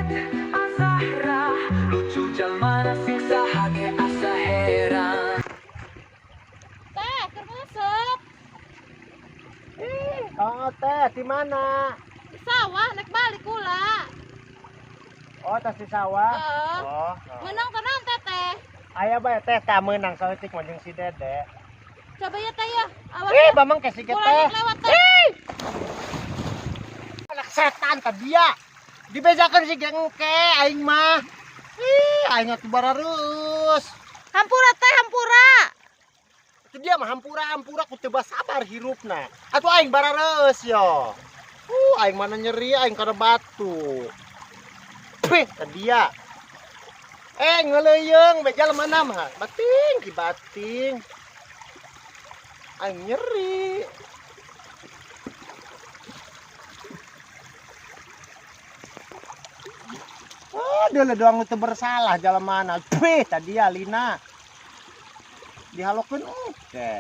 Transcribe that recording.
Azahra lucu jalmana sing saha ge asa heran. Teh, keur nguseup. Oh, teh, di mana? Di sawah nek balik kula. Oh, tas di sawah. Heeh. Oh. Meunang tenan teteh. Aya bae teh tah meunang saeutik mah jeung si Dede. Coba ya teh ya. Awas. Eh, bamang ke si Kula teh. nek lewat teh. Anak setan tadi ya. Dibejakeun si gengke aing mah. Ih, aing atuh barareus. Hampura teh, hampura. Itu dia mah hampura-hampura ku teu sabar hirupna. Atuh aing barareus yo. Aing mana nyeri aing kana batu. Pih, tadi ya. Eh, ngeleyeung beja mana mah? Bating ki bating. Aing nyeri. Oh, dia doang itu bersalah jalan mana. Pih, tadi ya Lina. Dihalokeun oke.